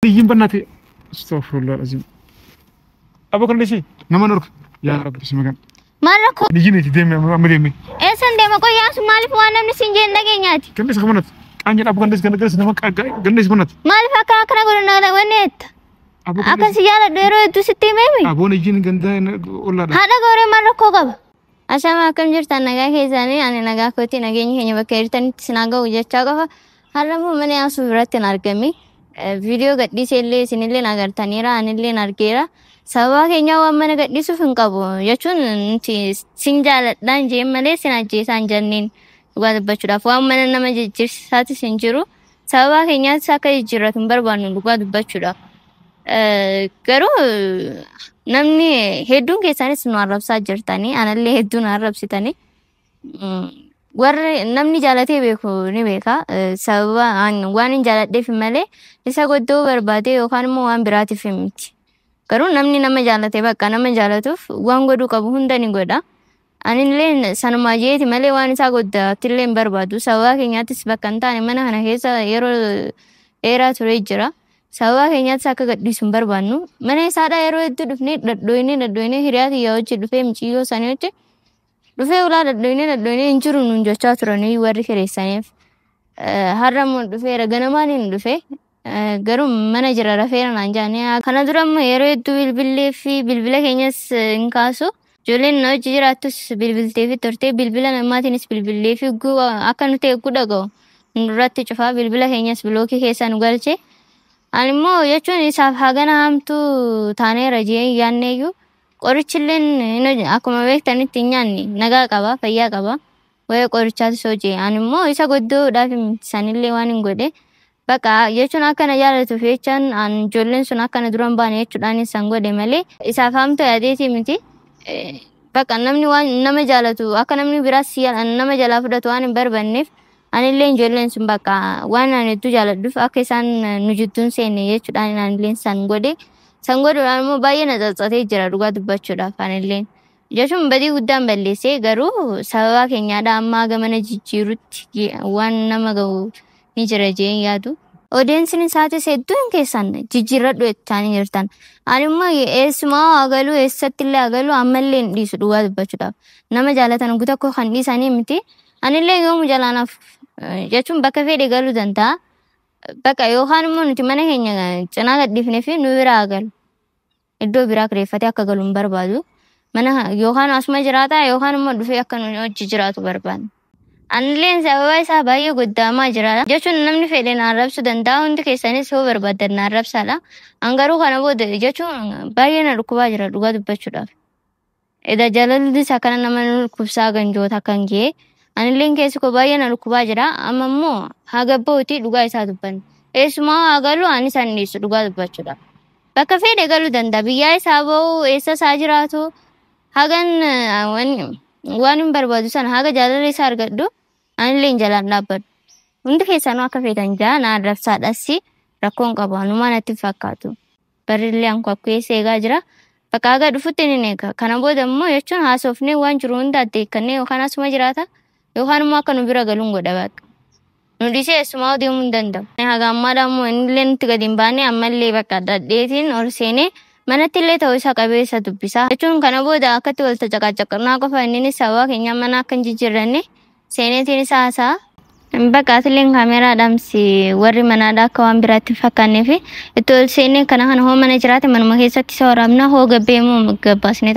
Iyyiin bannaate. Astaghfirullah alazim. Aboo kan dhisi nama norka. Yaa Rabbi si magan. Maal rakkoo? Iyyiin itti deemi amma deemi. Eessan deema qoyyaan sun maaliif waan namni siin jeen dhageenyaati? Kan dhisi kamanat. Qaanjeen aboo kan dhisi kan dhisi nama kan dhisi kamanat. Maaliif akka akkana godhu wanni jetta? Aboo kan Akka dhisi. si jaaladhu yeroo hedduu sitti himeemi? Aboon iyyiin ganda ollaadha. Haadha gooree maal rakkoo qaba? Ashama akkam jirtan nagaa keessanii ani nagaa kootii nageenyi keenya bakka jirtanitti isin haa ga'u jechaa qofa. Har'a immoo mana yaasuu biratti hin argame. Viidiyoo gadhiisee illee isinillee agartaniira anillee argeera. Sababa keenyaa waan mana gadhiisuuf hin qabu jechuun nuti sin jaaladhaan jeen malee sin ajjeesaan jenneen dhugaa dubbachuudhaaf waan mana nama jijjiirsaatis hin jiru. Sababa keenyaas akka jijjiirratu hin barbaannu dhugaa dubbachuudhaaf. Garuu namni hedduun keessanis nu arrabsaa jirtanii anallee hedduu nu arrabsitanii. Warri namni jaalatee beeku ni beeka. Sababa waan hin jaaladheef malee isa goddoo barbaade yookaan immoo waan biraatiif miti. Garuu namni nama jaalate bakka nama jaalatuuf waan godhuu qabu hunda ni godha. Anillee sanumaa jeeti malee waan isaa goddaattillee hin barbaadu. Sababa keenyaattis bakka hin taane mana kana keessa yeroo dheeraa turee jira. Sababa keenyaattis akka gadhiisu hin barbaannu. Mana isaadhaa yeroo hedduu dhufnee dhadhooyinee dhadhooyinee hiriyaa kiyya wajji dhufee mucayyoo sanii wajji dhufee ulaa dhadhooyinee dhadhooyinee hin jiru nuun jechaa turanii warri kireessaniif. Har'a immoo dhufeera ganamaan hin dhufe. Garuu mana jira rafeera naan jedhanii. Kana dura immoo yeroo hedduu bilbilee fi bilbila keenyas hin kaasu. Ijoolleen na wajji jiraattus bilbiltee fi turtee bilbila namaatiinis bilbilee fi akka nuti eeguu dhaga'u nurratti cufaa bilbila keenyas bilookii keessa nu galche. Ani immoo jechuun isaaf hagana hamtuu taaneera jee yaanneeyyuu qorichilleen akkuma beektanitti hin nyaanne nagaa qaba fayyaa qaba. Waa'ee qorichaatis hojii ani immoo isa goddoodhaaf sanillee waan hin godhe. Bakka jechuun akka na jaalatuuf jechaan an ijoolleen sun akka na dura hin baane jechuudhaan isaan godhe malee isaaf hamtuu yaadeetii miti. Bakka namni waan nama jaalatu akka namni biraas nama jalaa fudhatu waan hin barbaanneef anillee ijoolleen sun bakka waan ani hedduu jaaladhuuf akka isaan nu jidduun seenne jechuudhaan anillee san godhe. San godhuudhaan immoo baay'ee na tsatsatee jira dhugaa dubbachuudhaaf anilleen. Jechuun badii guddaan balleessee garuu sababa keenyaadha amma haga mana jijjiirutti waan nama ga'u ni jira jeen yaadu. Odeensin isaatis hedduun keessan jijjiirradhu jechaanii jirtan. Ani immoo eessumaa haa galu eessatti illee haa galu ammallee hin dhiisu dhugaa dubbachuudhaaf. Nama jaalatan guutuu tokko kan dhiisanii miti. Anillee yoomu jalaanaaf jechuun bakka fedhe galuu danda'a. Bakka yookaan immoo nuti mana keenya cinaa gadhiifnee fi nu bira haa galu. Iddoo biraa kireeffatee akka galu hin barbaadu. Mana yookaan asuma jiraata yookaan immoo dhufee akka nu wajji jiraatu barbaada. Anilleen sababa isaa baay'ee goddaamaa jira. Jechuun namni fedhe na arrabsuu danda'a. Hundi keessanis yoo barbaaddan na arrabsaadha. An garuu kana booda jechuun baay'ee na dhukkubaa jira dhugaa dubbachuudhaaf. Eda jaalalli isaa kana nama nu dhukkubsaa ganjoota kan ga'e. Anilleen keessi koo baay'ee na dhukkubaa jira. Amma immoo haa gabba'uuti dhugaa isaa dubbanna. Eessumaa haa galu ani isaan dhiisu dhugaa dubbachuudhaaf. Bakka fedhe galuu danda'a. Biyyaa isaa ba'u eessa isaa jiraatu hagan waan hin barbaadu sana haga jaalala isaa argadhu anillee hin jalaan dhaabbadhu. Hundi keessanuu akka feetan jaa na arrabsaadhas rakkoon qabu anumaa natti hin fakkaatu. Barrillee an kwakkeessa eegaa jira. Bakka haga dhufutti ni eega. Kana booda immoo jechuun haasofnee waan jiru hunda addeekkannee yookaan asuma jiraata yookaan immoo akka nu bira galuun godha bakka. Nu dhiisee eessumaa deemuu hin danda'u. Haga ammaadhaa immoo innillee nutti gadi hin baane ammallee bakka dhadheetiin ol seenee manatti illee ta'uu isaa qabee isa dubbisaa. Jechuun kana booda akkatti wal caqacaqnaa qofa inninis sababa keenya mana akka hin jijjiirranne seeneetiin isaa haasa'a. Bakka atilleen kaameeraa dhaamsi warri manaadhaa akka waan biraatti hin fakkaannee fi itti ol seenee kana kana hoo mana jiraate manuma keessatti isa waraabna hoo gabbee immoo gabbaasnee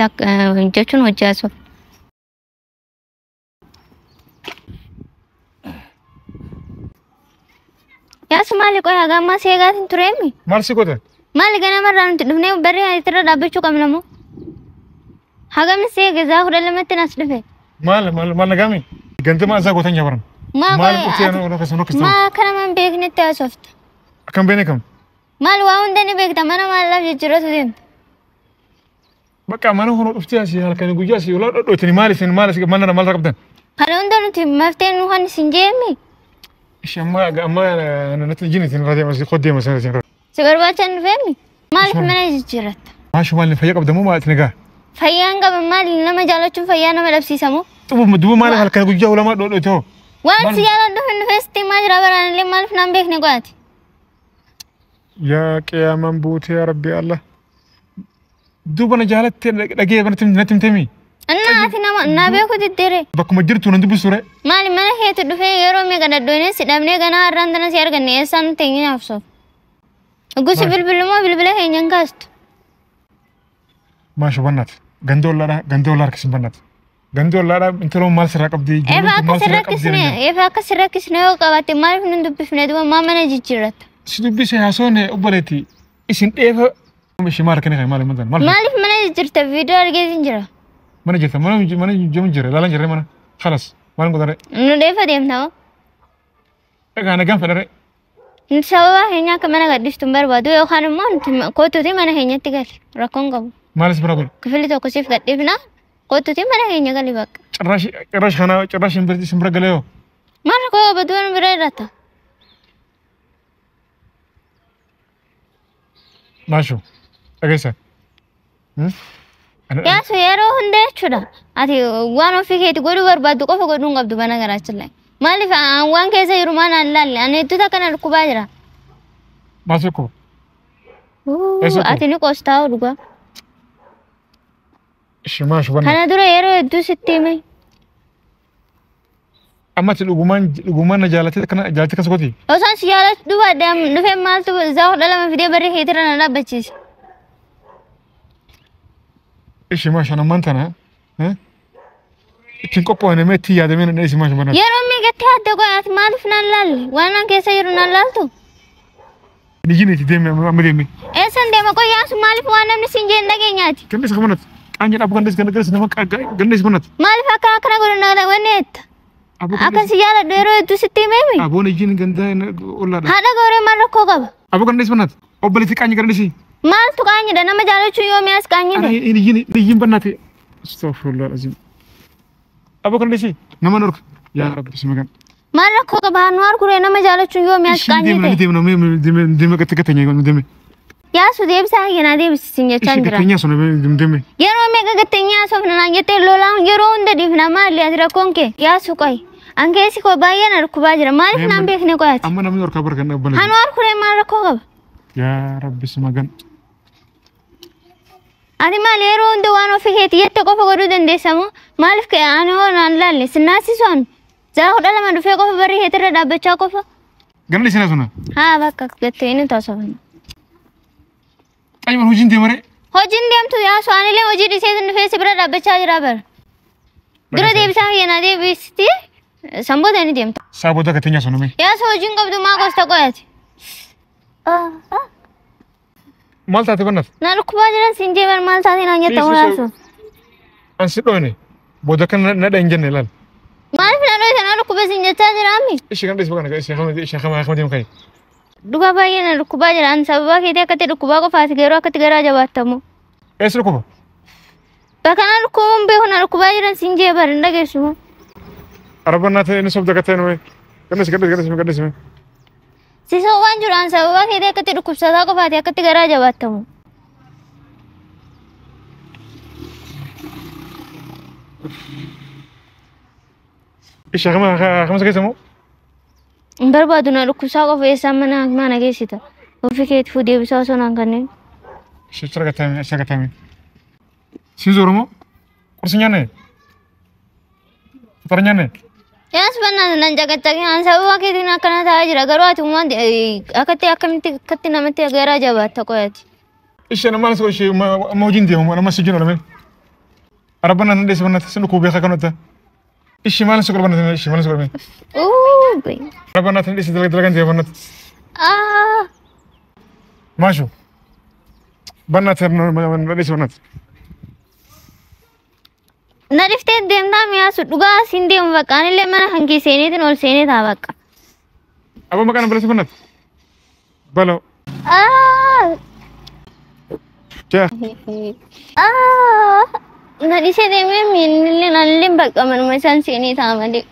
jechuun hojii haasofna. Yaasu maali qoy haga ammaa si eegaatiin tureemi? Maal si godhe? Maali ganamarraa nuti dhufnee barri asirra dhaabbachuu qabna moo? Hagam si eege zaa 12tti nas dhufe. Maal maal maal nagaami? Gandama isaa gootan nyabaran. Maa Maal qoy dhuftee anu akkasuma akkasuma. maa akka nama hin beeknetti haasofta? Akkam beene kam? Maal waa hunda ni beekta mana maalaaf jijjiirratu deemta? Bakka mana hono dhuftee asii halkan guyyaa asii ulaa dhodhootini maal isin maal isin mana maal qabdan? Kana hunda nuti maftee nu kan isin jeemi? Ishi amma amma natti jini isin irraa deema asii qod deema isin irraa. Si barbaachan dhufeemi? Maaliif mana jijjiirratta? Maashu maal fayyaa qabda moo maal isin egaa? Fayyaan qaba maali nama jaalachuun fayyaa nama dhabsiisa moo? Xubu duba maal halkan guyyaa ulamaa dhodhoote hoo? Waan si jaaladhuuf hin dhufee sitti himaa jira baraanillee maaliif naan beekne qo'ate? Yaa qiyaamaan buutee yaa Rabbi Allah. Duuba na jaalattee dhagee natti himtemi. Innaa ati nama na beeku diddere. Bakkuma jirtu nan dubbisu ture. Maali mana keetu dhufee yeroo meeqa daddoonee si dhabnee ganaa har'aan tana si arganne eessaan nuti hin nyaafsoof. Gosi bilbilumoo bilbila keenya hin kaastu. Maashu bannaat. Ganda ollaadhaa ganda ollaa harkisiin bannaat. Ganda ollaadhaa intaloon maal sirraa qabdi? Efa akka sirrakkisne efa akka sirrakkisne yoo qabaatte maaliif nun dubbifne duuba maa mana jijjiirratta? Si dubbise haasoon obboleetti isin dheefa ishee maal harkine maal himan maal? Maaliif mana jijjiirta viidiyoo argeetiin jira. Mana jirta mana mana jiru jira ilaalan jirre mana khalas maal godhare? Nu dheefa deemta moo? Egaa nagaan fedhare. Nuti sababa keenya akka mana gadhiistu hin barbaadu yookaan immoo nuti kootuuti mana keenyatti gali rakkoon qabu. Maalis bira godhu? Kifilli tokko siif gadhiifna kootuuti mana keenya gali bakka. Cirraash cirraash kana cirraash hin bira galee yoo? Maal rakkoo qabatu waan bira irratta? Maashu dhageessa. Yaasu yeroo hunda jechuudha. Ati waan ofii keeti godhuu barbaaddu qofa godhuu hin qabdu bana garaachillee. Maaliif waan keessa jiru maan aan laalle ani hedduutu akkana dhukkubaa jira. Maal dhukkuba? Ati ni qoostaa dhugaa. Ishi maashu banna. Kana dura yeroo hedduu sitti hime. Amma ati dhugumaan dhugumaan na jaalatee kana jaalatee akkas gooti? Osoo si jaalachuu baadhee dhufee maaltu zaa 12 fidee barri keetirra na dhaabbachiise. Ishi maashu ammaan tana ittiin qophoofne mee ittiin yaadamee na dhiisi maashu banna. Yeroo meeqatti adda qoy ati maaliif naan laalle? Waan an keessa jiru naan laaltu? Nijin itti deeme amma deeme. Eessan deema qoy yaasu maaliif waan namni siin jeen dhageenyaati? Gandeessa kamanat. Qaanya dhaabu gandeessa gandeessa nama gandeessa banat. Maaliif akka akkana godhu na wanni jetta? Akka si jaaladhu yeroo hedduu sitti himeemi? Aboon ijjiin ganda ollaadha. Haadha gooree maal rakkoo qaba? Aboo gandeessa banat. Obboleetti qaanya gandeessi. Maaltu qaanyidha nama jaalachuun yoo mi'aas qaanyidha? Ijjiin ijjiin bannaate. Astaghfirullah alazim. Aboo gandeessi nama norka. Yaa Rabbi si magan. Maal rakkoo qaba nu harkuree nama jaalachuun yoo mi'aas qaanyidha? Deemna deemna deemna gatte gatte deemna. Yaasu deebisaa keenyaa deebisisin jechaan jira. Gatteenyaa sun deemne. Yeroo meeqa gatteenyaa soofna naan jettee lolaan yeroo hunda dhiifna maali ati rakkoon kee? Yaasu qoy. An keessi koo baay'ee na dhukkubaa jira. Maaliif naan beekne qoy ati? Amma namni harkaa barkan dhabbana. Hanu harkuree maal rakkoo qaba? Yaa Rabbi si magan. Ati maal yeroo hunda waan ofii keetii jette qofa godhuu dandeessa moo? Maaliif ani hoo naan laalle sinnaasisu anu? Zaa 12 dhufee qofa barri keetirra dhaabbachaa qofa? Ganna isin asuna? Haa bakka gattee inni taasifamna. Xayyima hojiin deemaree? Hojiin deemtu yaasu anillee hojii dhiisee dhufee si bira dhaabbachaa jira bara. Dura deebisaa kiyya deebisitti sanboota ni deemta. Saabota gatteenyaa suname. Yaasu hojiin qabdu maa gosta qoyati? Maal taate bannaat? Na dhukkubaa jiran siin jee bar maal taate naan jetta moo yaasu? An si dhoone booda kan na dha hin jenne ilaal. Maaliif na dhoyte na dhukkuba siin jechaa jiraami? Ishee kan dhiisuu kana ishee kama ishee kama kama deemu kai. Dhugaa baay'ee na dhukkubaa jira. An sababa keetii akkatti dhukkubaa qofaati garuu akkatti garaa jabaattamu. Eessa dhukkuba? Bakka na dhukkubuun beeku na dhukkubaa jiran siin jee bar hin dhageessu. Arabannaa ta'e inni sobda gattee nuyi. Gannas gannas gannas gannas. Si sobaan jiru an sababa keetii akkatti dhukkubsataa qofaati akkatti garaa jabaattamu. Ishee kama kama keessa moo? Hin barbaadu na dhukkubsaa qofa eessaan mana mana geessita. Ofii keetii fuudhee deebisaa osoo naan kanneen. Ishee cira gattee ishee gattee. Siin zoru moo? Qursi nyaanne? Fatara nyaanne? Yaas bannaa nan caqacaqee an sababa keetiin akkana ta'aa jira garuu ati waan akkatti akkamitti akkatti namatti garaa jabaatta qoyati. Ishee nama maal ishee amma hojiin deemu nama si jiru lame. Arabannaa nan dheessa bannaa sin dhukkubee beekaa kanota. Ishee maal si godhu ishee maal si godhu. Arabannaa nan dheessa dalagaan deemu bannaa. Maashu. Bannaa nan dheessa bannaa. Na dhiftee deemtaa mi'aasu dhugaa siin deemu bakka anillee mana hankii seeneetiin ol seenee taa bakka. Aboo maqaan balleessi bannat. Baloo. Jaa. Na dhiisee deemee miinillee anillee bakka manuma isaan seenee taa malee.